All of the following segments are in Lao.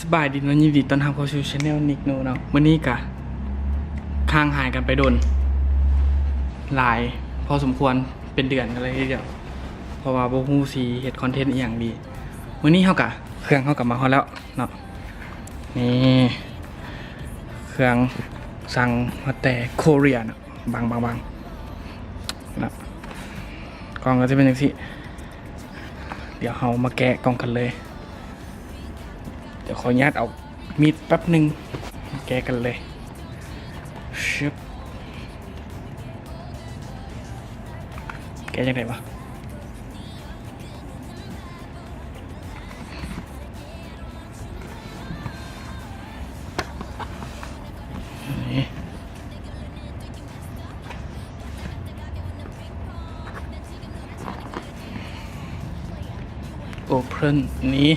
ສະບາຍດີເນາະ ຍິນດີຕ້ອນຮັບເຂົ້າສູ່ Channel Nick No ເນາະ. ມື້ນີ້ກະຫ່າງຫາຍກັນໄປດົນຫຼາຍພໍສົມຄວນ ເປັນເດືອນກັນເລີຍທີດຽວ ເພາະວ່າບໍ່ຮູ້ຊິເຮັດຄອນເທັນອີ່ຫຍັງດີ. ມື້ນີ້ເຮົາກະ ເຄື່ອງເຮົາກະມາຮອດແລ້ວເນາະ. ນີ້ ເຄື່ອງສັ່ງມາແຕ່ໂຄເຣຍເນາະ. ບັງ ບັງ ບັງ ນະ ກ່ອງກໍຈະເປັນຈັ່ງຊີ້. ດຽວເຮົາມາແກະກ່ອງກັນເລີຍ. ດຽວຂໍອະນຸຍາດເອົາມີດແປັບໜຶ່ງ ມາແກະກັນເລີຍ. ຊຶບ ແກະຈັ່ງໃດວະ? ນີ້ Open ນີ້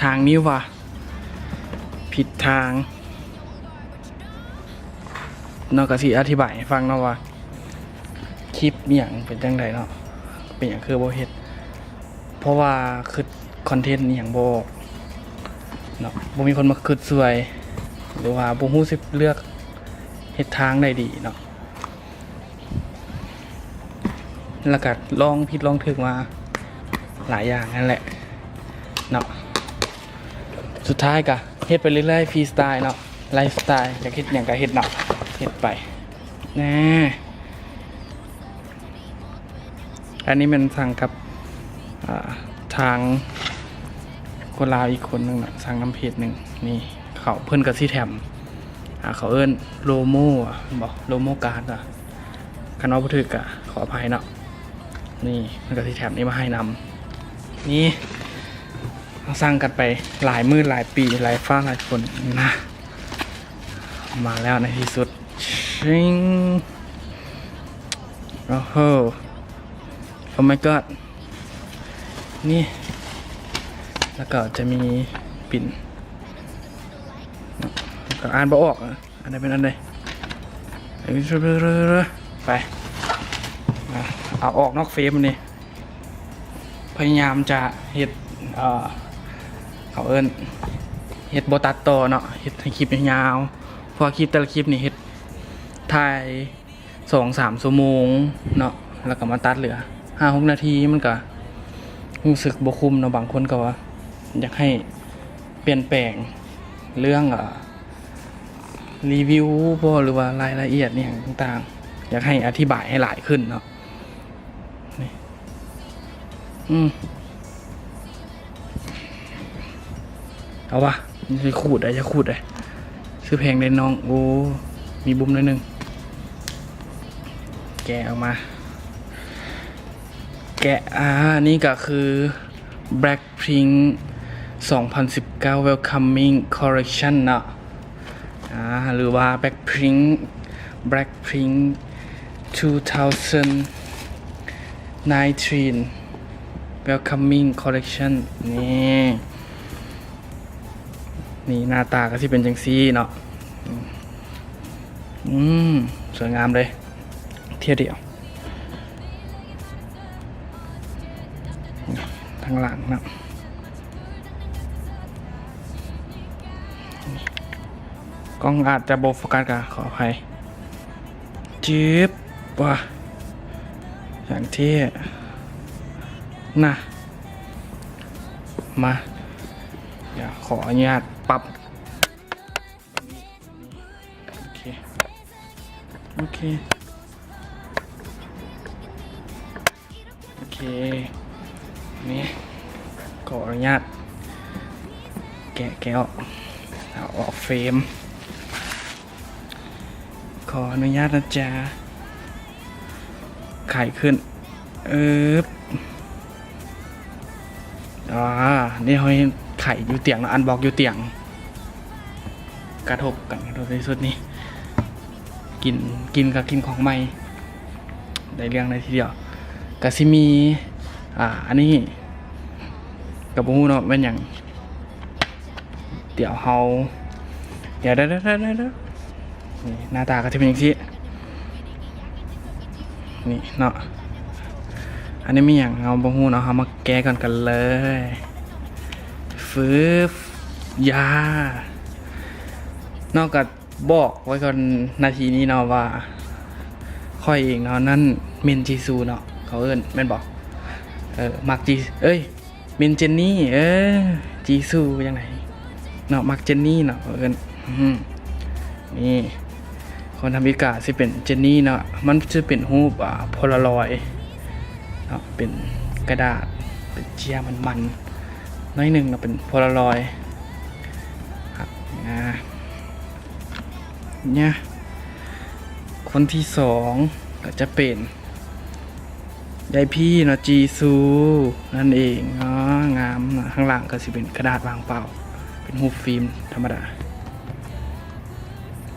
ທາງນີ້ວ່າຜິດທາງເນາະ. ກະຊິອະທິບາຍໃຫ້ຟັງເນາະວ່າ ຄລິບອີ່ຫຍັງເປັນຈັ່ງໃດເນາະ ເປັນຫຍັງຄືບໍ່ເຮັດ ເພາະວ່າຄຶດຄອນເທັນອີ່ຫຍັງບໍ່ອອກເນາະ ບໍ່ມີຄົນມາຄຶດຊ່ວຍ ຫຼືວ່າບໍ່ຮູ້ຊິເລືອກເຮັດທາງໃດດີເນາະ. ແລ້ວກະລອງຜິດລອງຖືກມາຫຼາຍຢ່າງນັ້ນແຫຼະເນາະ. ສຸດທ້າຍກະເຮັດໄປເລື້ອຍໆ ຟຣີສະຕາຍເນາະ ໄລຟ໌ສະຕາຍ ຢາກເຮັດຫຍັງກະເຮັດເນາະ ເຮັດໄປ. ແນ່ ອັນນີ້ແມ່ນສັ່ງກັບ ອ່າ ທາງຄົນລາວອີກຄົນໜຶ່ງເນາະ ສັ່ງນຳເພຈໜຶ່ງ. ນີ້ ເຂົາ ເພິ່ນກະຊິແຖມ ອ່າ ເຂົາເອີ້ນໂລໂມບໍ ໂລໂມກາດບໍ ຄັນເວົ້າບໍ່ຖືກກະຂໍອະໄພເນາະ. ນີ້ ເພິ່ນກະຊິແຖມນີ້ມາໃຫ້ນຳ. ນີ້ ເຮົາສັ່ງກັນໄປຫຼາຍມື້ຫຼາຍປີ ຫຼາຍຟ້າຫຼາຍຝົນນະ ມາແລ້ວໃນທີ່ສຸດ. ຊຶ້ງ ໂອ້ໂຫ Oh my god ນີ້ ແລ້ວກໍຈະມີປິ່ນເນາະ ແລ້ວກໍອ່ານບໍ່ອອກ ອັນໃດເປັນອັນໃດ ໄປ ເອົາອອກນອກເຟຣມນີ້. ພະຍາຍາມຈະເຮັດ ເອີ ເຂົາເອີ້ນເຮັດບໍ່ຕັດຕໍ່ເນາະ ເຮັດໃຫ້ຄລິບຍາວໆ ເພາະວ່າຄລິບແຕ່ລະຄລິບນີ້ເຮັດ ຖ່າຍສອງສາມຊົ່ວໂມງເນາະ ແລ້ວກໍມາຕັດເຫຼືອຫ້າຫົກນາທີ ມັນກະຮູ້ສຶກບໍ່ຄຸ້ມເນາະ. ບາງຄົນກໍວ່າຢາກໃຫ້ປ່ຽນແປງເລື່ອງ ເອີ ຣີວິວບໍ ຫຼືວ່າລາຍລະອຽດອີ່ຫຍັງຕ່າງໆ ຢາກໃຫ້ອະທິບາຍໃຫ້ຫຼາຍຂຶ້ນເນາະ. ນີ້ ອືມ ເອົາວະ ຢ່າຂູດໄດ໋ ຢ່າຂູດໄດ໋ ຊື້ແພງເດ້ນ້ອງ. ໂອ້ ມີບຸ້ມໜ້ອຍໜຶ່ງ ແກະອອກມາ ແກະ ອ່າ ນີ້ກໍຄື Blackpink ສອງພັນສິບເກົ້າ Welcoming Collection ເນາະ ອ່າ ຫຼືວ່າ Blackpink Blackpink two thousand nineteen Welcoming Collection ນີ້ ນີ້ໜ້າຕາກໍຊິເປັນຈັ່ງຊີ້ເນາະ. ອືມ ສວຍງາມເລີຍ ທຽບດຽວ ທາງຫຼັງເນາະ ກ້ອງອາດຈະບໍ່ໂຟກັສ ກໍຂໍອະໄພ. ຈຶບ ວ້າ ຢ່າງເທ່ນະ ມາ ດຽວຂໍອະນຸຍາດປັບ ໂອເຄ ໂອເຄ ໂອເຄ ນີ້ ຂໍອະນຸຍາດແກະ ແກະອອກ ເອົາອອກເຟຣມ ຂໍອະນຸຍາດນະຈ໊ະ ໄຂຂຶ້ນ ອຶບ ອ່າ ນີ້ເຮົາໄຂຢູ່ຕຽງເນາະ ອັນບລັອກຢູ່ຕຽງ ກະທົບກັນ ກະທົບທີ່ສຸດນີ້ ກິນ ກິນກໍກິນຂອງໃໝ່ ໄດ້ເລື່ອງເລີຍທີດຽວ. ກະຊິມີ ອ່າ ອັນນີ້ ກໍບໍ່ຮູ້ເນາະແມ່ນຫຍັງ ດຽວເຮົາ ດຽວ ດຽວ ດຽວ ດຽວ ນີ້ ໜ້າຕາກໍຈະເປັນຈັ່ງຊີ້ນີ້ເນາະ. ອັນນີ້ມີຫຍັງເຮົາບໍ່ຮູ້ເນາະ ເຮົາມາແກະກ່ອນກັນເລີຍ ຟຶບ ຢາ ເນາະ ກໍບອກໄວ້ກ່ອນນາທີນີ້ເນາະວ່າ ຂ້ອຍເອງເນາະ ນັ້ນເມັນຈີຊູເນາະ ເຂົາເອີ້ນແມ່ນບໍ່? ເອີ ມັກຈີ ເອີຍ ເມັນເຈນນີ ເອີ ຈີຊູຈັ່ງໃດເນາະ ມັກເຈນນີເນາະ ເຂົາເອີ້ນ ອື ນີ້ ຄົນທຳອິດກະຊິເປັນເຈນນີເນາະ ມັນຈະເປັນຮູບ ອ່າ ໂພລາຣອຍເນາະ ເປັນກະດາດ ເປັນເຈ້ຍມັນໆ ໜ້ອຍໜຶ່ງເນາະ ເປັນໂພລາຣອຍ ອ່າ ເນຍ ຄົນທີສອງກໍຈະເປັນ ຍາຍພີເນາະ ຈີຊູນັ້ນເອງເນາະ ງາມເນາະ ຂ້າງຫຼັງກໍຊິເປັນກະດາດວ່າງເປົ່າ ເປັນຮູບຟິມທຳມະດາ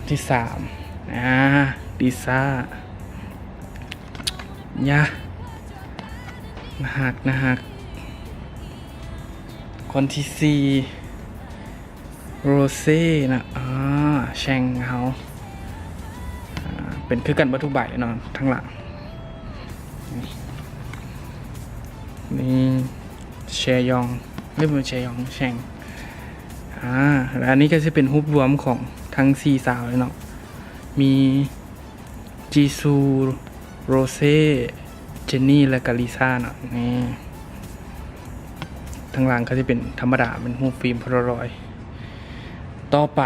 ທີສາມ ອ່າ ລິຊາ ຍາ ໜ້າຮັກ ໜ້າຮັກ ຄົນທີສີ່ ໂຣເຊນະ ອ່າ ແຊງເຮົາ ອ່າ ເປັນຄືກັນເບິດທຸກໃບເນາະ ທາງຫຼັງ ນີ້ ແຊຢອງ ເອີຍ ບໍ່ແມ່ນແຊຢອງ ແຊງ ອ່າ ແລະ ອັນນີ້ກໍຊິເປັນຮູບລວມຂອງທັງສີ່ສາວເລີຍເນາະ ມີ ຈີຊູ ໂຣເຊ ເຈນນີ ແລະກະລິຊາເນາະ ນີ້ ທາງຫຼັງກໍຈະເປັນທຳມະດາ ເປັນຮູບຟິມໂພລາຣອຍ ຕໍ່ໄປ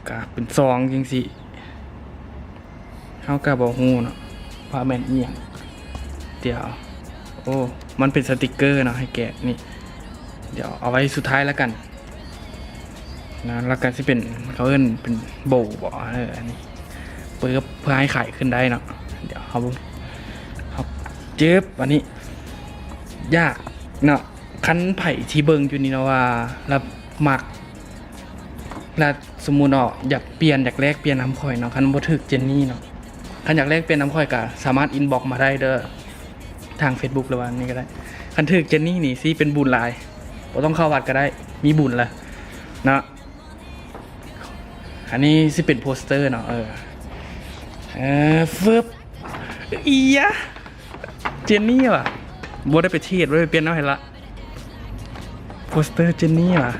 ກໍເປັນຊອງຈັ່ງຊີ້ ເຮົາກໍບໍ່ຮູ້ເນາະວ່າແມ່ນອີ່ຫຍັງ ດຽວ ໂອ້ ມັນເປັນສະຕິກເກີເນາະ ໃຫ້ແກະນີ້ ດຽວເອົາໄວ້ສຸດທ້າຍລະກັນ. ນະ ແລ້ວກໍຊິເປັນ ເຂົາເອີ້ນເປັນໂບບໍ ເອີ ອັນນີ້ ປຶບ ເພື່ອໃຫ້ຂາຍຂຶ້ນໄດ້ເນາະ ດຽວເຮົາ ເຮົາ ຈຶບ ອັນນີ້ ຢາກເນາະ ຄັນໃຜທີ່ເບິ່ງຢູ່ນີ້ເນາະວ່າ ລະມັກ ລະສົມມຸດເນາະ ຢາກປ່ຽນ ຢາກແລກປ່ຽນນຳຂ້ອຍເນາະ ຄັນບໍ່ຖືກເຈນນີເນາະ ຄັນຢາກແລກປ່ຽນນຳຂ້ອຍກໍສາມາດອິນບັອກມາໄດ້ເດີ ທາງເຟສບຸກ ຫຼືວ່ານີ້ກໍໄດ້ ຄັນຖືກເຈນນີນີ້ຊິເປັນບຸນຫຼາຍ ບໍ່ຕ້ອງເຂົ້າວັດກໍໄດ້ ມີບຸນລະເນາະ. ອັນນີ້ຊິເປັນໂປສເຕີເນາະ ເອີ ເອີ ຟຶບ ອີຍະ ເຈນນີຫວາ ບໍ່ໄດ້ໄປເທດ ບໍ່ໄດ້ໄປປ່ຽນເອົາໃຫ້ລະ ໂປສເຕີເຈນນີຫວາ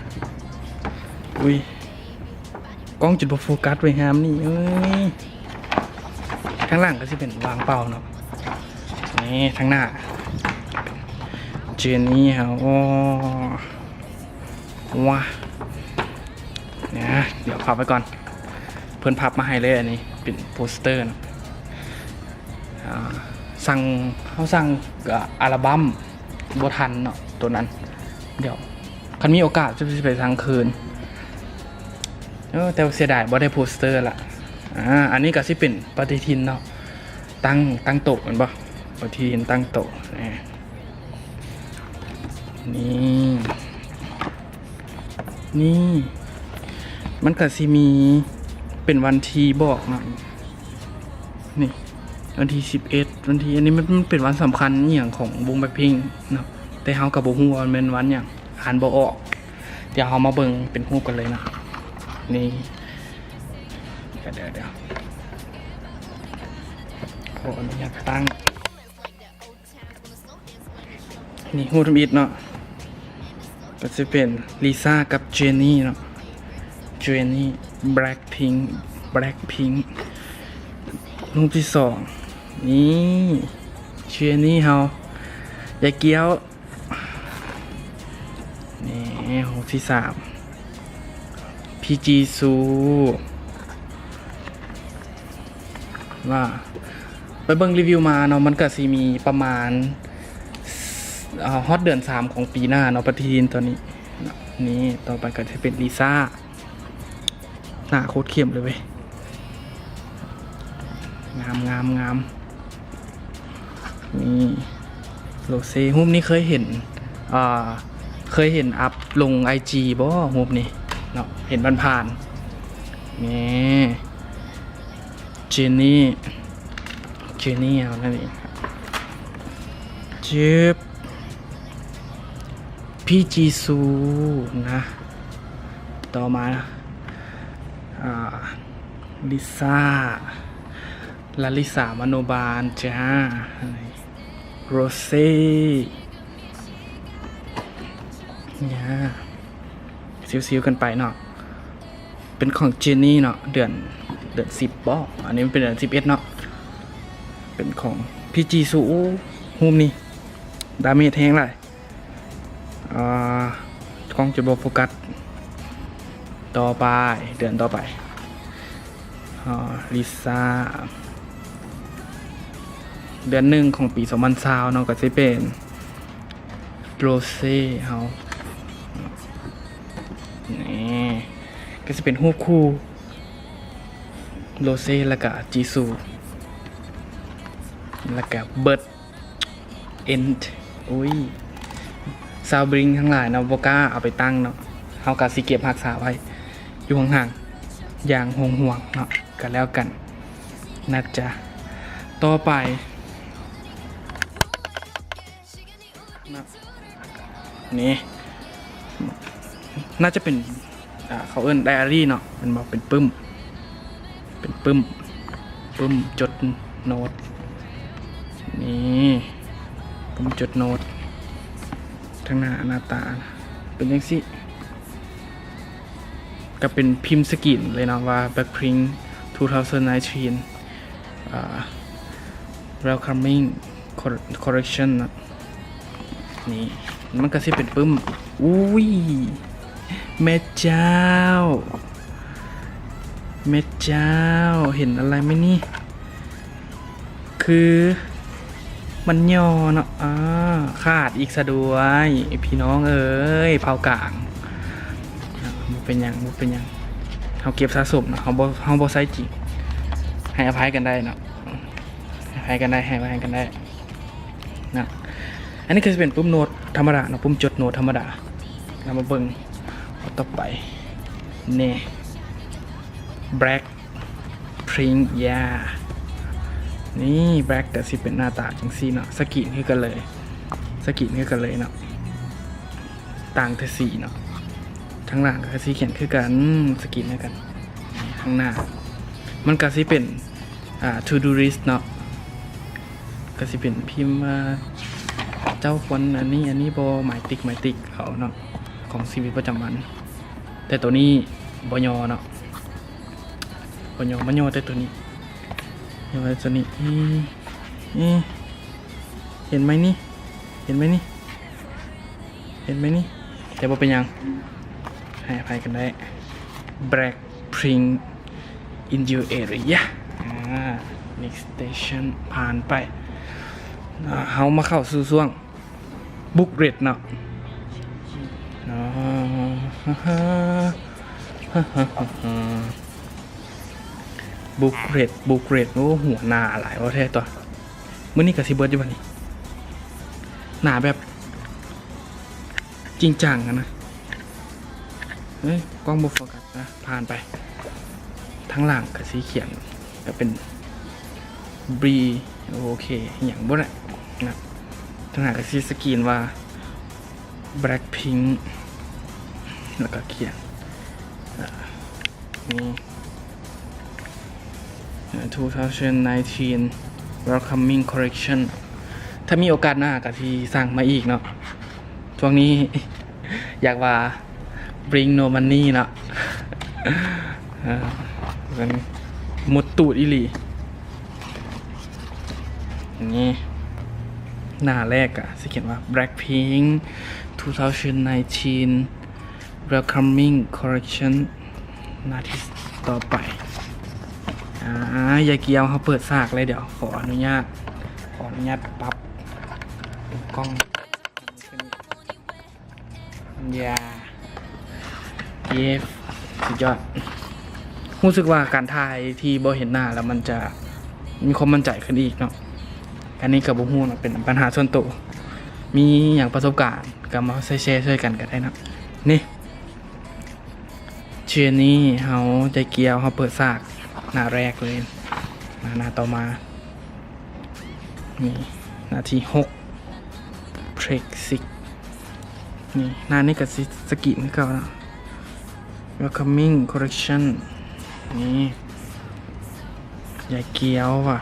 ອຸ້ຍ ກ້ອງຈົນບໍ່ໂຟກັສໄວ້ຍາມນີ້ ເອີຍ ທາງຫຼັງກໍຊິເປັນວ່າງເປົ່າເນາະ ນີ້ ທາງໜ້າ ເຈນນີເຮົາ ໂອ້ ວ້າ ນະ ດຽວພັບໄວ້ກ່ອນ ເພິ່ນພັບມາໃຫ້ເລີຍ ອັນນີ້ເປັນໂປສເຕີເນາະ ອ່າ ສັ່ງ ເຮົາສັ່ງ ອ່າ ອັລະບັ້ມບໍ່ທັນເນາະ ໂຕນັ້ນ ດຽວ ຄັນມີໂອກາດຈະຊິໄປສັ່ງຄືນ ເອີ ແຕ່ວ່າເສຍດາຍບໍ່ໄດ້ໂປສເຕີລະ ອ່າ ອັນນີ້ກໍຊິເປັນປະຕິທິນເນາະ ຕັ້ງ ຕັ້ງໂຕະແມ່ນບໍ່? ປະຕິທິນຕັ້ງໂຕະ ນີ້ ນີ້ ນີ້ ມັນກະຊິມີເປັນວັນທີບອກເນາະ ນີ້ ວັນທີສິບເອັດ ວັນທີ ອັນນີ້ມັນ ມັນເປັນວັນສຳຄັນອີ່ຫຍັງຂອງວົງແບລັກພິງເນາະ ແຕ່ເຮົາກະບໍ່ຮູ້ວ່າມັນແມ່ນວັນຫຍັງ ອ່ານບໍ່ອອກ ດຽວເຮົາມາເບິ່ງເປັນຮູບກັນເລີຍເນາະ ນີ້ ດຽວ ດຽວ ດຽວ ຂໍອະນຸຍາດຕັ້ງ ນີ້ຮູບທຳອິດເນາະ ກໍຊິເປັນລິຊາກັບເຈນນີເນາະ ເຈນນີ ແບລັກພິງ ແບລັກພິງ ຮູບທີສອງ ນີ້ ເຈນນີເຮົາ ຢາກກ້ຽວ ນີ້ ຮູບທີສາມ ພີຈີຊູ ວ່າໄປເບິ່ງຣີວິວມາເນາະ ມັນກະຊິມີປະມານ ເອີ ຮອດເດືອນສາມຂອງປີໜ້າເນາະ ປະຕິທິນຕອນນີ້ເນາະ ນີ້ ຕໍ່ໄປກໍຈະເປັນລິຊາ ໜ້າໂຄດເຂັ້ມເລີຍເວີຍ ງາມ ງາມ ງາມ. ນີ້ ໂຣເຊ ຮູບນີ້ເຄີຍເຫັນ ອ່າ ເຄີຍເຫັນອັບລົງໄອຈີບໍ່? ຮູບນີ້ເນາະ ເຫັນຜ່ານໆ ນີ້ ເຈນນີ ເຈນນີເຮົານັ້ນເອງ ຈຶບ ພີຈີຊູນະ ຕໍ່ມາ ອ່າ ລິຊາ ລາລິສາ ມະໂນບານ ຈ້າ ໂຣເຊ ຍາ ຊິວໆກັນໄປເນາະ. ເປັນຂອງເຈນນີ້ເນາະ ເດືອນ ເດືອນສິບບໍ? ອັນນີ້ມັນເປັນເດືອນສິບເອັດເນາະ. ເປັນຂອງພີຈີຊູ. ໂອ້ ຮູບນີ້ດາເມດແຮງຫຼາຍ. ອ່າ ກ້ອງຈະບໍ່ໂຟກັສ. ຕໍ່ໄປ ເດືອນຕໍ່ໄປ ອ່າ ລິຊາ. ເດືອນໜຶ່ງຂອງປີສອງພັນຊາວເນາະ ກໍຊິເປັນໂຣເຊເຮົາ. ນີ້ ກໍຊິເປັນຮູບຄູ່ໂຣເຊ ແລ້ວກະຈີຊູ ແລ້ວກະເບີດ ເອັນ ອຸ້ຍ ຊາວບລິງທັງຫຼາຍເນາະ ບໍ່ກ້າເອົາໄປຕັ້ງເນາະ. ເຮົາກໍຊິເກັບຮັກສາໄວ້ຢູ່ຫ່າງໆ ຢ່າງຫ່ວງໆເນາະ ກໍແລ້ວກັນນະຈ໊ະ. ຕໍ່ໄປ ນະ ນີ້ ໜ້າຈະເປັນ ອ່າ ເຂົາເອີ້ນໄດອາຣີເນາະ ແມ່ນບໍ່? ເປັນປຶ້ມ ເປັນປຶ້ມ ປຶ້ມຈົດໂນ້ດ. ນີ້ ປຶ້ມຈົດໂນ້ດ. ທາງໜ້າ ໜ້າຕາເປັນຈັ່ງຊີ້ ກໍເປັນພິມສະກຣີນເລີຍເນາະ ວ່າ Blackpink two thousand nineteen ອ່າ Welcoming Col- Collection ນະ. ນີ້ ມັນກໍຊິເປັນປຶ້ມ. ອຸ້ຍ ແມ່ເຈົ້າ ແມ່ເຈົ້າ ເຫັນອະໄລໄໝນີ້? ຄືມັນຫຍໍ້ເນາະ. ອາ ຂາດອີກຊະດ້ວຍ ພີ່ນ້ອງເອີຍ ເຜົ່າກາງ. ບໍ່ເປັນຫຍັງ ບໍ່ເປັນຫຍັງ ເຮົາເກັບສະສົມເນາະ ເຮົາບໍ່ ເຮົາບໍ່ໃຊ້ຈິງ. ໃຫ້ອະໄພກັນໄດ້ເນາະ ໃຫ້ອະໄພກັນໄດ້ ໃຫ້ອະໄພກັນໄດ້ນະ. ອັນນີ້ກໍຊິເປັນປຶ້ມໂນ້ດທຳມະດາເນາະ ປຶ້ມຈົດໂນ້ດທຳມະດາ. ເຮົາມາເບິ່ງຕໍ່ໄປ ນີ້ Black Pink ຢາ ນີ້ Black ກໍຊິເປັນໜ້າຕາຈັ່ງຊີ້ເນາະ ສະກຣີນຄືກັນເລີຍ ສະກຣີນຄືກັນເລີຍເນາະ ຕ່າງແຕ່ສີເນາະ. ທາງຫຼັງກໍຊິຂຽນຄືກັນ ສະກຣີນຄືກັນ. ທາງໜ້າມັນກໍຊິເປັນ ອ່າ to do list ເນາະ ກໍຊິເປັນພິມວ່າ ເຈົ້າຄວນອັນນີ້ ອັນນີ້ບໍ່ ໝາຍຕິກ ໝາຍຕິກເອົາເນາະ ຂອງຊີວິດປະຈຳວັນ. ແຕ່ໂຕນີ້ບໍ່ຫຍໍ້ເນາະ ບໍ່ຫຍໍ້ ມາຫຍໍ້ແຕ່ໂຕນີ້ ຫຍໍ້ແຕ່ໂຕນີ້. ເອີ ເອີ ເຫັນໄໝນີ້? ເຫັນໄໝນີ້? ເຫັນໄໝນີ້? ແຕ່ບໍ່ເປັນຫຍັງ ໃຫ້ອະໄພກັນໄດ້. Blackpink in your area. ອາ next station ຜ່ານໄປ. ເຮົາມາເຂົ້າສູ່ຊ່ວງ Book Red ເນາະ. ອາ Book Red Book Red ໂອ້ ຫົວໜ້າຫຼາຍວ່າແທ້ຕົວະ. ມື້ນີ້ກໍຊິເບິດຢູ່ບັດນີ້ ໜ້າແບບຈິງຈັງຫັ້ນນະ. ເອີຍ ກ້ອງບໍ່ໂຟກັສ. ອ່ະ ຜ່ານໄປ. ທາງຫຼັງກໍຊິຂຽນກໍເປັນ B ໂອເຄ ອີ່ຫຍັງບໍ່ແຫຼະນະ. ທາງໜ້າກໍຊິສະກຣີນວ່າ Blackpink ແລ້ວກໍຂຽນ ອ່າ ນີ້ two thousand nineteen Welcoming Collection. ຖ້າມີໂອກາດໜ້າກໍຊິສັ່ງມາອີກເນາະ. ຊ່ວງນີ້ຢາກວ່າ Bring no money ເນາະ. ເອີ ມັນໝົດຕູດອີ່ຫຼີ. ນີ້ ໜ້າແລກກະຊິຂຽນວ່າ Blackpink two thousand nineteen Welcoming Collection. ໜ້າທີ່ຕໍ່ໄປ ອາ ຢາກຽວເຮົາເປີດສາກເລີຍ. ດຽວຂໍອະນຸຍາດ ຂໍອະນຸຍາດປັບກ້ອງ. ຢາ ເຢ ສຸດຍອດ. ຮູ້ສຶກວ່າການຖ່າຍທີ່ບໍ່ເຫັນໜ້າແລ້ວ ມັນຈະມີຄວາມໝັ້ນໃຈຂຶ້ນອີກເນາະ. ອັນນີ້ກໍບໍ່ຮູ້ເນາະ ເປັນບັນຫາສ່ວນໂຕ. ມີຫຍັງປະສົບການກໍມາແຊໆຊ່ວຍກັນກໍໄດ້ເນາະ. ນີ້ ເທື່ອນີ້ເຮົາຈະກ່ຽວ ເຮົາເປີດສາກໜ້າແລກເລີຍ. ມາໜ້າຕໍ່ມາ ນີ້ ໜ້າທີຫົກ Brexit. ນີ້ ໜ້ານີ້ກໍຊິສະກຣີນຄືເກົ່າເນາະ Welcoming Collection. ນີ້ ຢາຍກ່ຽວວ່າ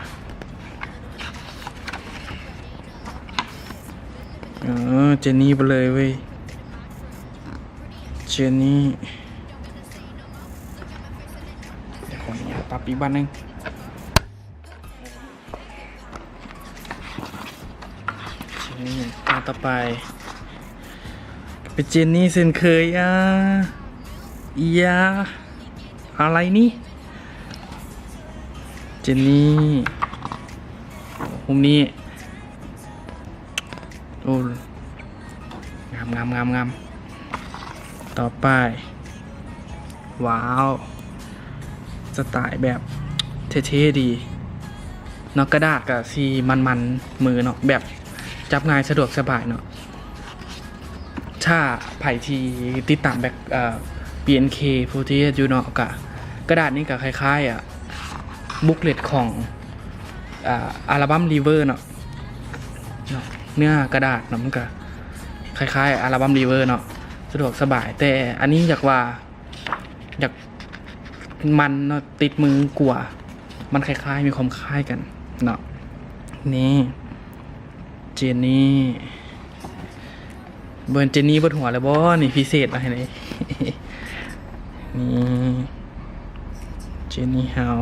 ເອີ ເຈນນີ້ໄປເລີຍເວີຍ. ເຈນນີ້ ດຽວຂໍອະນຸຍາດປັບອີກບາດໜຶ່ງ. ເຈນນີ້ ຕາຕໍ່ໄປ ເປັນເຈນນີ້ເຊັ່ນເຄີຍ. ອາ ອີຢາ ອາໄລນີ້ ເຈນນີ້ ຮູບນີ້ ໂອ້ ງາມ ງາມ ງາມ ງາມ. ຕໍ່ໄປ ວ້າວ ສະໄຕແບບເທ່ໆ ດີເນາະ. ກະດາດກະຊິມັນໆ ມືເນາະ ແບບຈັບງ່າຍ ສະດວກສະບາຍເນາະ. ຖ້າໃຜທີ່ຕິດຕາມແບັກ ເອີ ບີເອັນເຄ ໂຟທີເອັດ ຢູ່ເນາະ ກະ ກະດາດນີ້ກະຄ້າຍໆ ອາ ບຸກເລັດຂອງ ອາ ອັລະບັ້ມຣີເວີເນາະ. ເນາະ ເນື້ອກະດາດເນາະ ມັນກະຄ້າຍໆ ອັລະບັ້ມຣີເວີເນາະ ສະດວກສະບາຍ. ແຕ່ອັນນີ້ຢາກວ່າ ຢາກມັນເນາະ ຕິດມືກວ່າ ມັນຄ້າຍໆ ມີຄວາມຄ້າຍກັນເນາະ. ນີ້ ເຈນນີ້ ເບິ່ງເຈນນີ້ເບິດຫົວແລ້ວບໍ່ນີ້ ພິເສດມາໃຫ້ເລີຍ. ນີ້ ເຈນນີ້ເຮົາ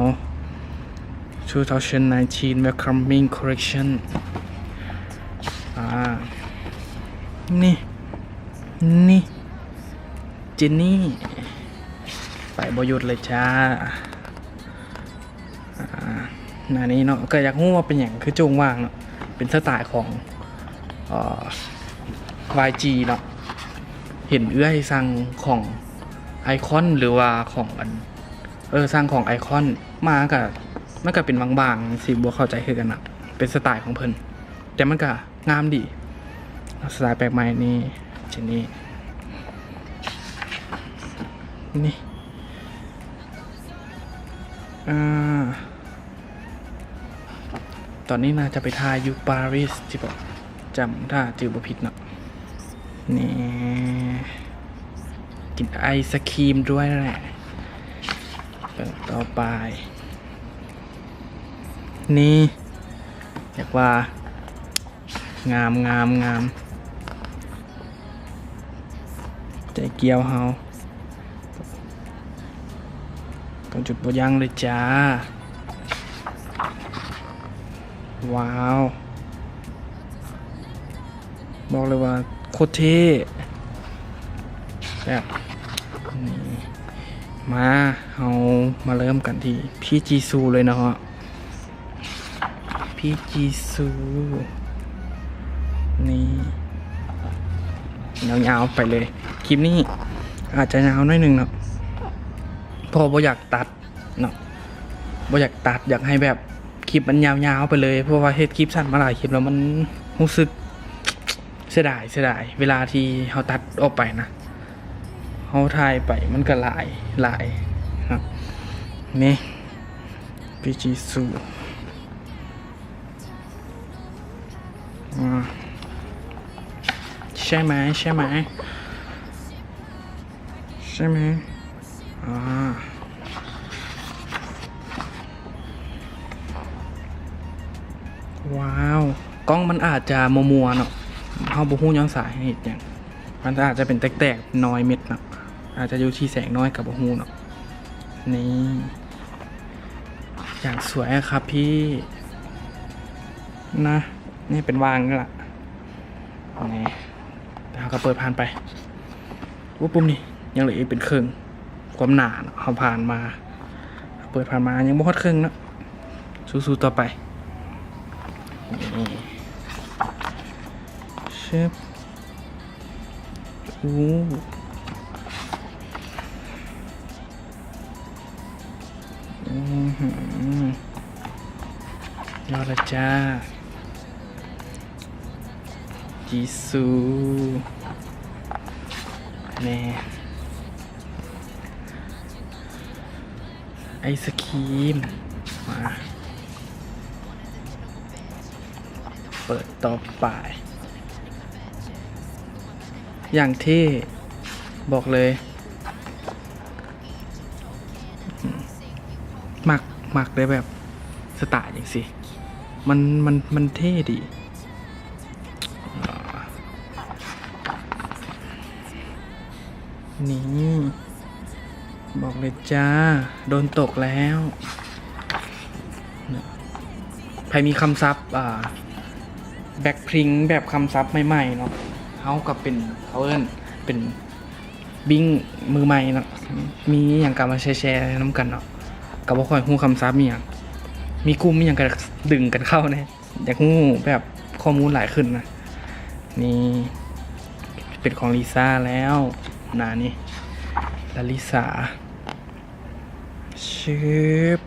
two thousand nineteen welcoming collection. ອາ ນີ້ ນີ້ ເຈນນີ້ ໄປບໍ່ຢຸດເລີຍຈ້າ. ອາ ໜ້ານີ້ເນາະ ກະຢາກຮູ້ວ່າເປັນຫຍັງຄືໂຈ່ງຫວ່າງເນາະ ເປັນສະໄຕຂອງ ເອີ ວາຍຈີ ເນາະ. ເຫັນເອື້ອຍສັ່ງຂອງໄອຄອນ ຫຼືວ່າຂອງອັນ ເອີ ສັ່ງຂອງໄອຄອນມາ ກະ ມັນກະເປັນບາງໆ ຊິບໍ່ເຂົ້າໃຈຄືກັນນະ ເປັນສະໄຕຂອງເພິ່ນ ແຕ່ມັນກະ ງາມດີ ສະໄຕແປກໃໝ່ນີ້ ເຈນນີ້ ນີ້ ອາ ຕອນນີ້ໜ້າຈະໄປຖ່າຍຢູ່ປາຣີສ ຊິບອກ ຈຳ ຖ້າຈື່ບໍ່ຜິດເນາະ. ນີ້ ກິນໄອສະຄຣີມດ້ວຍແຫຼະ. ເປີດຕໍ່ໄປ ນີ້ ຢາກວ່າ ງາມ ງາມ ງາມ ໃຈກ້ຽວເຮົາ ກະຈຸດບໍ່ຢັ້ງເລີຍຈ້າ. ວ້າວ ບອກເລີຍວ່າໂຄດເທ່ ແບບ ນີ້ ມາ ເຮົາມາເລີ່ມກັນທີ່ພີຈີຊູເລີຍເນາະ. ພີຈີຊູ ນີ້ ຍາວໆ ໄປເລີຍ. ຄລິບນີ້ອາດຈະຍາວໜ້ອຍໜຶ່ງເນາະ ເພາະບໍ່ຢາກຕັດເນາະ ບໍ່ຢາກຕັດ ຢາກໃຫ້ແບບຄລິບມັນຍາວໆ ໄປເລີຍ ເພາະວ່າເຮັດຄລິບສັ້ນມາຫຼາຍຄລິບແລ້ວ ມັນຮູ້ສຶກເສຍດາຍ ເສຍດາຍເວລາທີ່ເຮົາຕັດອອກໄປນະ. ເຮົາຖ່າຍໄປມັນກະຫຼາຍ ຫຼາຍເນາະ. ນີ້ ພີຈີຊູ ອາ ໃຊ່ໄໝ? ໃຊ່ໄໝ? ໃຊ່ໄໝ? ອາ ວ້າວ ກ້ອງມັນອາດຈະມົວໆ ເນາະ ເຮົາບໍ່ຮູ້ຍ້ອນສາເຫດຫຍັງ. ມັນອາດຈະເປັນແຕກໆ ນ້ອຍເມັດເນາະ ອາດຈະຢູ່ທີ່ແສງນ້ອຍກະບໍ່ຮູ້ເນາະ. ນີ້ ຢ່າງສວຍອະຄັບພີ່ ນະ ນີ້ເປັນຫວ່າງນີ້ລະ ນີ້ ແລ້ວເຮົາກະເປີດຜ່ານໄປ. ໂອ້ ປຸ່ມນີ້ຍັງເຫຼືອອີກເປັນເຄິ່ງ ຄວາມໜາເນາະ ເຮົາຜ່ານມາ ເປີດຜ່ານມາຍັງບໍ່ຮອດເຄິ່ງເນາະ. ສູ້ໆ ຕໍ່ໄປ ນີ້ ຊຶບ ໂອ້ ອືຫື ຍອດລະຈ້າ ຈີຊູ ແນ່ ໄອສະຄຣີມ ມາ ເປີດຕໍ່ໄປ ຢ່າງເທ່ ບອກເລີຍ ມັກ ມັກເດ້ແບບສະໄຕຈັ່ງຊີ້ ມັນ ມັນ ມັນເທ່ດີ. ອາ ນີ້ ບອກເລີຍຈ້າ ໂດນຕົກແລ້ວ. ໃຜມີຄຳສັບ ອ່າ Blackpink ແບບຄຳສັບໃໝ່ໆເນາະ, ເຮົາກໍເປັນ ເຂົາເອີ້ນເປັນບິ້ງມືໃໝ່ເນາະ, ມີຫຍັງກໍມາແຊໆນຳກັນເນາະ. ກໍບໍ່ຄ່ອຍຮູ້ຄຳສັບອີ່ຫຍັງ, ມີກຸ່ມອີ່ຫຍັງກໍດຶງກັນເຂົ້າແດ່. ຢາກຮູ້ແບບຂໍ້ມູນຫຼາຍຂຶ້ນນະ. ນີ້ເປັນຂອງລິຊາແລ້ວ ໜ້ານີ້ ລາລິສາ ຊຶບ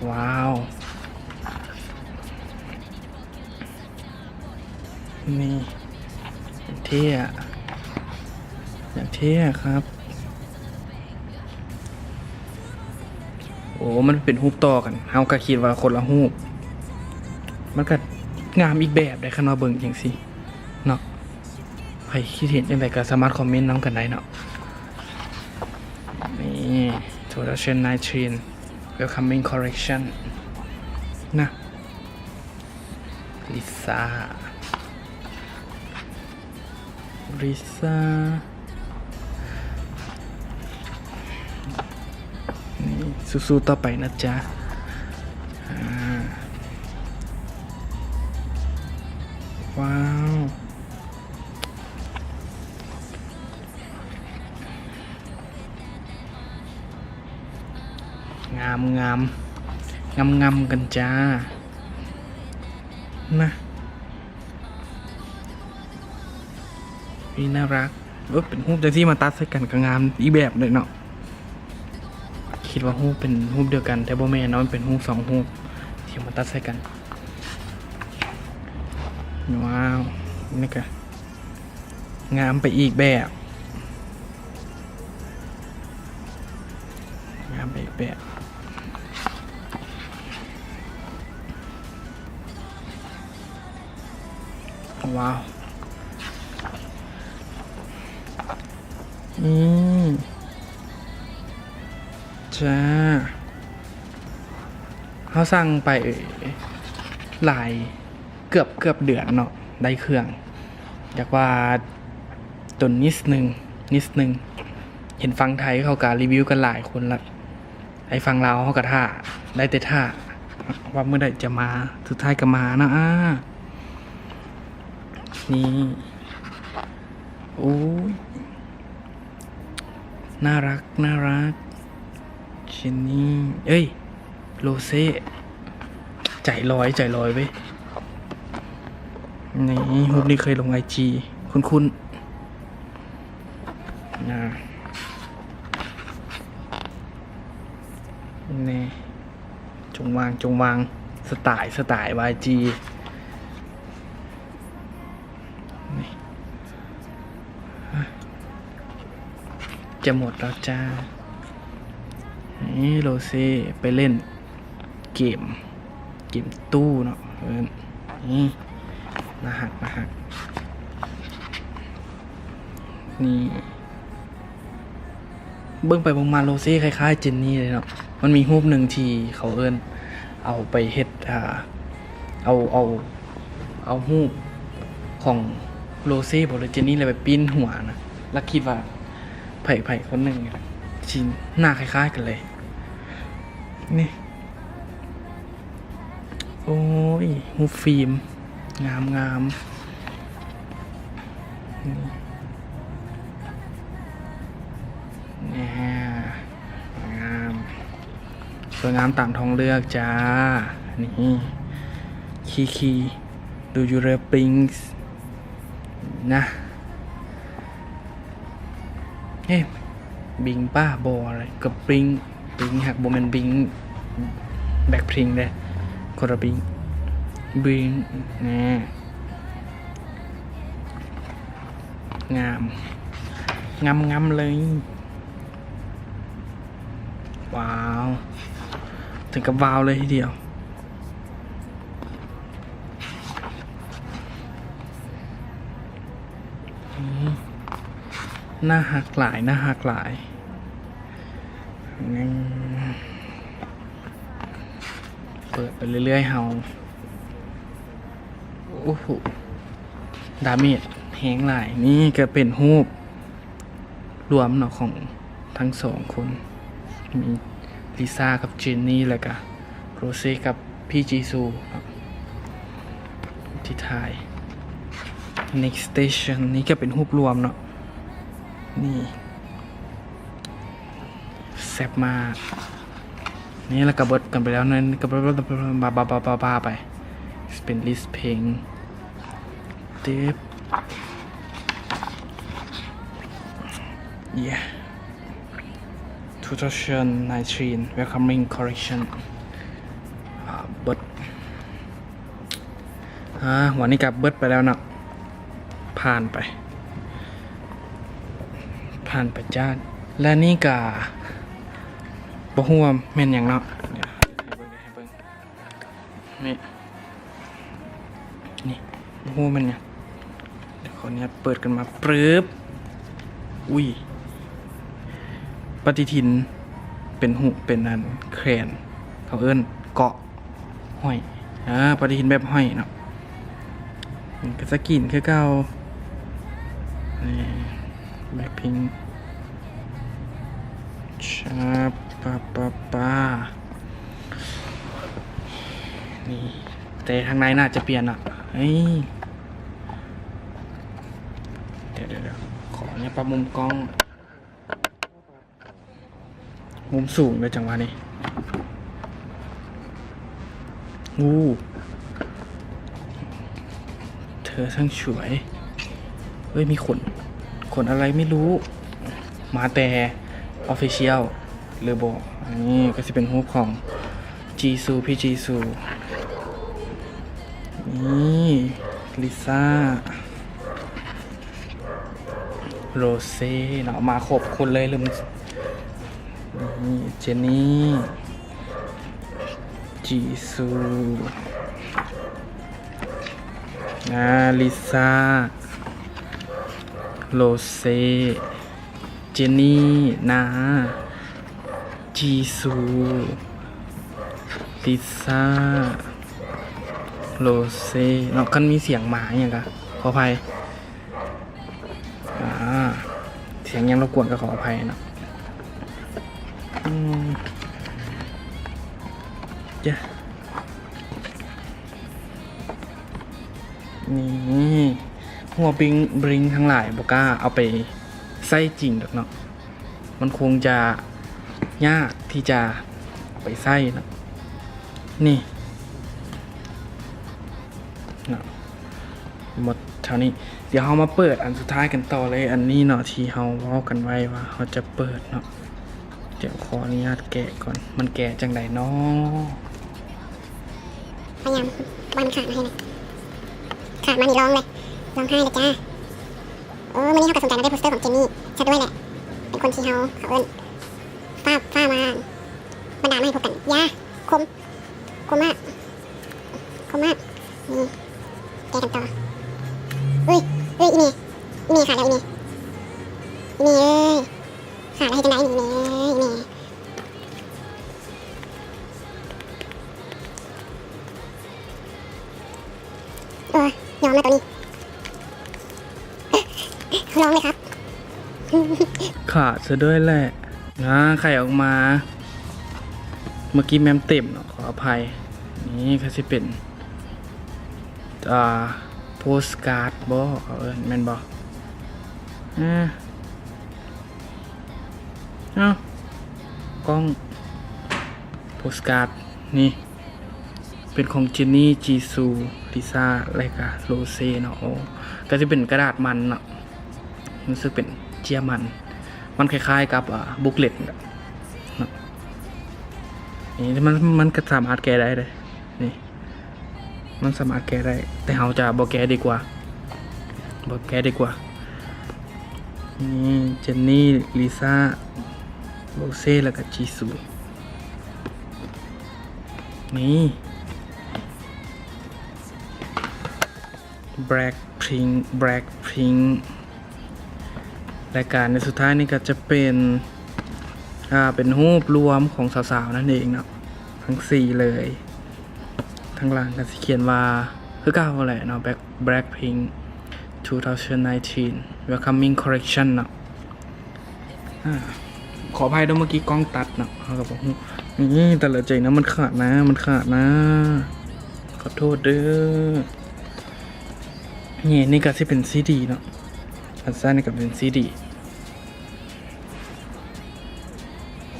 ວ້າວ ນີ້ ເທ່ອະ ຢາກເທ່ອະຄັບ. ໂອ້ ມັນເປັນຮູບຕໍ່ກັນ, ເຮົາກໍຄິດວ່າຄົນລະຮູບ. ມັນກໍງາມອີກແບບໃດ໋ ຄັນວ່າເບິ່ງຈັ່ງຊີ້ເນາະ. ໃຜຄິດເຫັນຈັ່ງໃດກໍສາມາດຄອມເມັນນຳກັນໄດ້ເນາະ. ນີ້ two thousand nineteen Welcoming Collection ນະ. ລິຊາ ລິຊາ ນີ້ ສູ້ໆຕໍ່ໄປນະຈ໊ະ. ອາ ວ້າວ. ງາມໆ ງາມໆກັນຈ້ານະ. ນີ້ໜ້າຮັກ. ເອີ ເປັນຮູບຈັ່ງຊີ້ມາຕັດໃສ່ກັນກໍງາມອີກແບບເດ້ເນາະ. ຄິດວ່າຮູບເປັນຮູບດຽວກັນ ແຕ່ບໍ່ແມ່ນເນາະ, ມັນເປັນຮູບສອງຮູບທີ່ມາຕັດໃສ່ກັນ. ວ້າວ ນີ້ກະ ງາມໄປອີກແບບ ງາມໄປອີກແບບ. ວ້າວ ອືມ ຈ້າ ເຮົາສັ່ງໄປຫຼາຍ ເກືອບ ເກືອບເດືອນເນາະ ໄດ້ເຄື່ອງ. ຢາກວ່າຕົນນິດໜຶ່ງ ນິດໜຶ່ງ. ເຫັນຝັ່ງໄທເຂົາກະຣີວິວກັນຫຼາຍຄົນລະ, ໄອ້ຝັ່ງລາວເຮົາກະຖ້າ ໄດ້ແຕ່ຖ້າວ່າມື້ໃດຈະມາ. ສຸດທ້າຍກະມາເນາະ. ອາ ນີ້ ໂອ້ຍ ໜ້າຮັກ ໜ້າຮັກ. ເຈນນີ ເອີຍ ໂຣເຊ ໃຈລອຍ ໃຈລອຍເວີຍ. ນີ້ ຮູບນີ້ເຄີຍລົງໄອຈີ ຄຸ້ນໆ ນະ. ນີ້ ຈົງວາງ ຈົງວາງ ສະຕາຍ ສະຕາຍວາຍຈີ ນີ້ ຈະໝົດແລ້ວຈ້າ. ນີ້ໂຣເຊໄປຫຼິ້ນເກມ ເກມຕູ້ເນາະ ເອີ້ນ ນີ້ ໜ້າຮັກ ໜ້າຮັກ. ນີ້ ເບິ່ງໄປເບິ່ງມາໂຣເຊຄ້າຍໆເຈນນີເລີຍເນາະ. ມັນມີຮູບໜຶ່ງທີ່ເຂົາເອີ້ນເອົາໄປເຮັດ ອ່າ ເອົາ ເອົາ ເອົາຮູບຂອງໂຣເຊບໍ ຫຼື ເຈນນີ ແລ້ວໄປປີ້ນຫົວນະ ແລ້ວຄິດວ່າໃຜໆຄົນໜຶ່ງຊິໜ້າຄ້າຍໆກັນເລີຍ. ນີ້ ໂອ້ຍ ຮູບຟິມ ງາມໆ ນີ້ ແນ່ ງາມ ສວຍງາມຕາມທ້ອງເລື່ອງຈ້າ. ນີ້ ຄີຄີ Do you love Pink ນະ. ເອີ ບິງປ້າບໍ່ ອະໄລ ກັບປິງ ປິງ ຫາກບໍ່ແມ່ນບິງ Blackpink ເດ້ ຄົນລະບິງ ບິງ ແນ່ ງາມ ງາມໆເລີຍ. ວ້າວ ເຖິງກັບວ້າວເລີຍທີດຽວ. ອືມ ໜ້າຮັກຫຼາຍ ໜ້າຮັກຫຼາຍ. ອືມ ເປີດໄປເລື້ອຍໆ ເຮົາ. ໂອ້ໂຫ ດາເມດ ແຮງຫຼາຍ. ນີ້ກໍເປັນຮູບລວມເນາະ ຂອງທັງສອງຄົນ ມີລິຊາກັບເຈນນີ ແລ້ວກະໂຣເຊກັບພີ່ຈີຊູເນາະ ທີ່ຖ່າຍ. Next station ນີ້ກໍເປັນຮູບລວມເນາະ ນີ້ ແຊບມາກ. ນີ້ລະກະເບິດກັນໄປແລ້ວ ນັ້ນກະບາບາບາບາບາໄປ ເປັນລິສເພງເຕັບ ເຢ two thousand nineteen welcoming collection ອາ ເບິດ. ອາ ຫົວນີ້ກະເບິດໄປແລ້ວເນາະ ຜ່ານໄປ ຜ່ານໄປຈ້າດ. ແລະນີ້ກະບໍ່ຮູ້ວ່າແມ່ນຫຍັງເນາະ ດຽວໃຫ້ເບິ່ງ ໃຫ້ເບິ່ງ ນີ້ ນີ້ ບໍ່ຮູ້ແມ່ນຫຍັງ. ດຽວຂໍອະນຸຍາດເປີດຂຶ້ນມາ ປຶບ ອຸ້ຍ ປະຕິທິນ ເປັນຮູບ ເປັນອັນແຂນ ເຂົາເອີ້ນເກາະ ຫ້ອຍ ອາ ປະຕິທິນແບບຫ້ອຍເນາະ. ມັນກໍສະກຣີນຄືເກົ່າ ນີ້ ແບລັກພິງ ຊາບ ປາ ປາ ປາ ນີ້ ແຕ່ທາງໃນໜ້າຈະປ່ຽນເນາະ. ເອີຍ ດຽວໆໆ ຂໍອະນຸຍາດປັບມຸມກ້ອງ. ມຸມສູງເດີຈັງຫວະນີ້ ອູ້ ເທີຊ່າງສວຍ ເອີຍ ມີຂົນ ຂົນອະໄລໄມ່ຮູ້ ມາແຕ່ Official ຫຼືບໍ່. ອັນນີ້ກໍຊິເປັນຮູບຂອງຈີຊູ ພີ່ຈີຊູ ນີ້ ລິຊາ ໂຣເຊເນາະ ມາຄົບຄົນເລີຍ ເລີ່ມ ນີ້ ເຈນນີ ຈີຊູ ອາ ລິຊາ ໂຣເຊ ເຈນນີ ນາ ຈີຊູ ລິຊາ ໂຣເຊເນາະ. ຄັນມີສຽງໝາອີ່ຫຍັງກະຂໍອະໄພ ອາ ສຽງຫຍັງລົບກວນກໍຂໍອະໄພເນາະ. ອືມ ຈ້ະ ນີ້ ຫົວບລິງ ບລິງທັງຫຼາຍບໍ່ກ້າເອົາໄປໃຊ້ຈິງດອກເນາະ. ມັນຄົງຈະຍາກທີ່ຈະເອົາໄປໃຊ້ເນາະ. ນີ້ເນາະ ໝົດເທົ່ານີ້. ດຽວເຮົາມາເປີດອັນສຸດທ້າຍກັນຕໍ່ເລີຍ. ອັນນີ້ເນາະ ທີ່ເຮົາເວົ້າກັນໄວ້ວ່າເຮົາຈະເປີດເນາະ. ດຽວຂໍອະນຸຍາດແກະກ່ອນ ມັນແກະຈັ່ງໃດເນາະ? ພະຍາຍາມ ບໍ່ໃຫ້ມັນຂາດມາໃຫ້ນະ ຂາດມານີ້ຮ້ອງເລີຍ ຮ້ອງໄຫ້ເລີຍຈ້າ. ເອີ ມື້ນີ້ເຮົາກໍສົນໃຈນຳໄດ້ໂປສເຕີຂອງເຈນນີຊະດ້ວຍແຫຼະ ເປັນຄົນທີ່ເຮົາ ເຂົາເອີ້ນຟ້າ ຟ້າມາບັນດານມາໃຫ້ພົບກັນ. ຢາ ຄົມ ຄົມມາກ ຄົມມາກ. ນີ້ ແກະກັນຕໍ່. ເອີຍ ເອີຍ ອີແມ່ ອີແມ່ຂາດແລ້ວ ອີແມ່ ອີແມ່ເອີຍ ຂາດແລ້ວເຮັດຈັ່ງໃດ ອີແມ່ ອີແມ່. ເອີ ຍອມແລ້ວໂຕນີ້ ລອງເລີຍຄັບ. ຂາດຊະດ້ວຍແຫຼະ ອາ ໄຂອອກມາ ເມື່ອກີ້ແມ່ນເຕັມເນາະ ຂໍອະໄພ. ນີ້ກໍຊິເປັນ ອ່າ ໂປສກາດບໍ ເຂົາເອີ້ນແມ່ນບໍ? ເອີ ເອົ້າ ກ້ອງ ໂປສກາດ ນີ້ ເປັນຂອງເຈນນີ ຈີຊູ ລິຊາ ແລະກະໂຣເຊເນາະ. ໂອ້ ກໍຊິເປັນກະດາດມັນເນາະ ຮູ້ສຶກເປັນເຈ້ຍມັນ ມັນຄ້າຍໆກັບ ອ່າ ບຸກເລັດເນາະ. ນີ້ມັນ ມັນກໍສາມາດແກະໄດ້ເດ້ ນີ້ ມັນສາມາດແກະໄດ້ ແຕ່ເຮົາຈະບໍ່ແກະດີກວ່າ ບໍ່ແກະດີກວ່າ. ນີ້ ເຈນນີ ລິຊາ ໂຣເຊ ແລ້ວກໍຈີຊູ. ນີ້ ແບລັກພິງ ແບລັກພິງ ລາຍການໃນສຸດທ້າຍນີ້ກໍຈະເປັນ ອ່າ ເປັນຮູບລວມຂອງສາວໆນັ້ນເອງເນາະ ທັງສີ່ເລີຍ. ທາງຫຼັງກໍຊິຂຽນວ່າ ຄືເກົ່າແຫຼະເນາະ ແບລັກ ແບລັກພິງ two thousand nineteen Welcoming Collection ເນາະ. ອາ ຂໍອະໄພເດີ ເມື່ອກີ້ກ້ອງຕັດເນາະ ເຮົາກໍບໍ່ຮູ້. ນີ້ ແຕ່ລະໃຈນະ ມັນຂາດນະ ມັນຂາດນະ ຂໍໂທດເດີ. ນີ້ ນີ້ກໍຊິເປັນຊີດີເນາະ ອັນຊ້າຍນີ້ກໍເປັນຊີດີ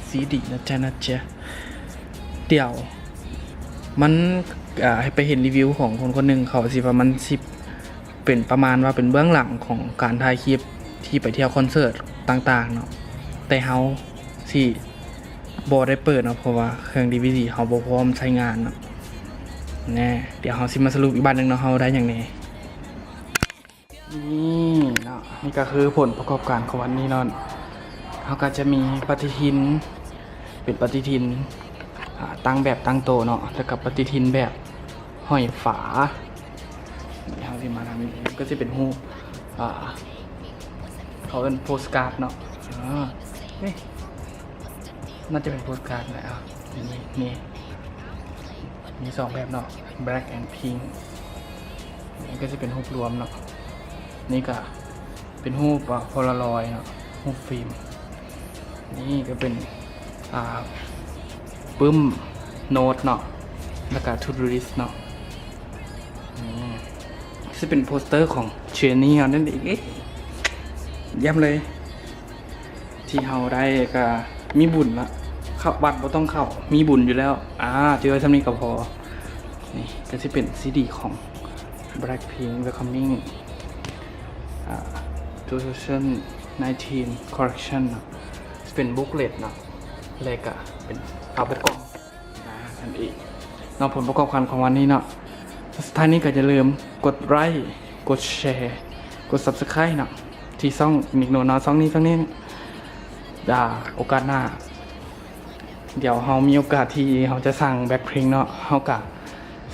ຊີດີນະຈ໊ະ ນະຈ໊ະ. ດຽວມັນ ອ່າ ໃຫ້ໄປເຫັນຣີວິວຂອງຄົນຄົນໜຶ່ງ ເຂົາຊິວ່າມັນຊິເປັນປະມານວ່າເປັນເບື້ອງຫຼັງຂອງການຖ່າຍຄລິບທີ່ໄປທ່ຽວຄອນເສີດຕ່າງໆເນາະ ແຕ່ເຮົາຊິບໍ່ໄດ້ເປີດເນາະ ເພາະວ່າເຄື່ອງດີວີດີເຮົາບໍ່ພ້ອມໃຊ້ງານເນາະ. ແນ່ ດຽວເຮົາຊິມາສະຫຼຸບອີກບາດໜຶ່ງເນາະ ເຮົາໄດ້ຫຍັງແນ່. ນີ້ເນາະ ນີ້ກໍຄືຜົນປະກອບການຂອງວັນນີ້ເນາະ. ເຮົາກໍຈະມີປະຕິທິນ ເປັນປະຕິທິນ ອາ ຕັ້ງແບບຕັ້ງໂຕເນາະ ແລ້ວກໍປະຕິທິນແບບຫ້ອຍຝາ. ນີ້ເຮົາຊິມາທາງນີ້ ກໍຊິເປັນຮູບ ອາ ເຂົາເອີ້ນໂພສກາດເນາະ. ອາ ເອີ ໜ້າຈະເປັນໂພສກາດແຫຼະ. ອາ ນີ້ ນີ້ ມີສອງແບບເນາະ Black and Pink. ນີ້ກໍຈະເປັນຮູບລວມເນາະ ນີ້ກໍເປັນຮູບ ອາ ໂພລາຣອຍເນາະ ຮູບຟິມ. ນີ້ກໍເປັນ ອາ ປຶ້ມໂນ້ດເນາະ ແລ້ວກໍທູດູລິສເນາະ. ອືມ ຊິເປັນໂປສເຕີຂອງເຈນນີ້ເຮົານັ້ນເອງ. ຢ້ຽມເລີຍ ທີ່ເຮົາໄດ້ກໍມີບຸນລະ ເຂົ້າວັດບໍ່ຕ້ອງເຂົ້າ ມີບຸນຢູ່ແລ້ວ. ອາ ຈື່ໄວ້ສ່ຳນີ້ກໍພໍ. ນີ້ກໍຊິເປັນຊີດີຂອງ Blackpink Welcoming ອາ two thousand nineteen Collection ເນາະ ເປັນບຸກເລັດເນາະ ແລະກະເປັນຝາປະກອບ ອາ ນັ້ນເອງເນາະ. ຜົນປະກອບການຂອງວັນນີ້ເນາະ ສຸດທ້າຍນີ້ກໍຢ່າລືມກົດໄລ ກົດແຊ ກົດ Subscribe ເນາະ ທີ່ຊ່ອງນິກໂນເນາະ ຊ່ອງນີ້ ຊ່ອງນີ້. ອາ ໂອກາດໜ້າ ດຽວເຮົາມີໂອກາດທີ່ເຮົາຈະສ້າງ Blackpink ເນາະ ເຮົາກະ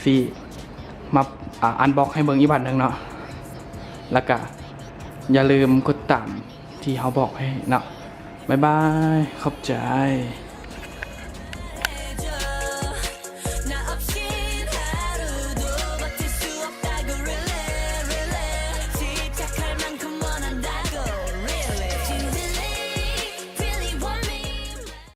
ຊິມາ ອາ unbox ໃຫ້ເບິ່ງອີກບາດໜຶ່ງເນາະ ແລ້ວກະຢ່າລືມກົດຕາມທີ່ເຮົາບອກໃຫ້ເນາະ. ບາຍບາຍ ຂອບໃຈ.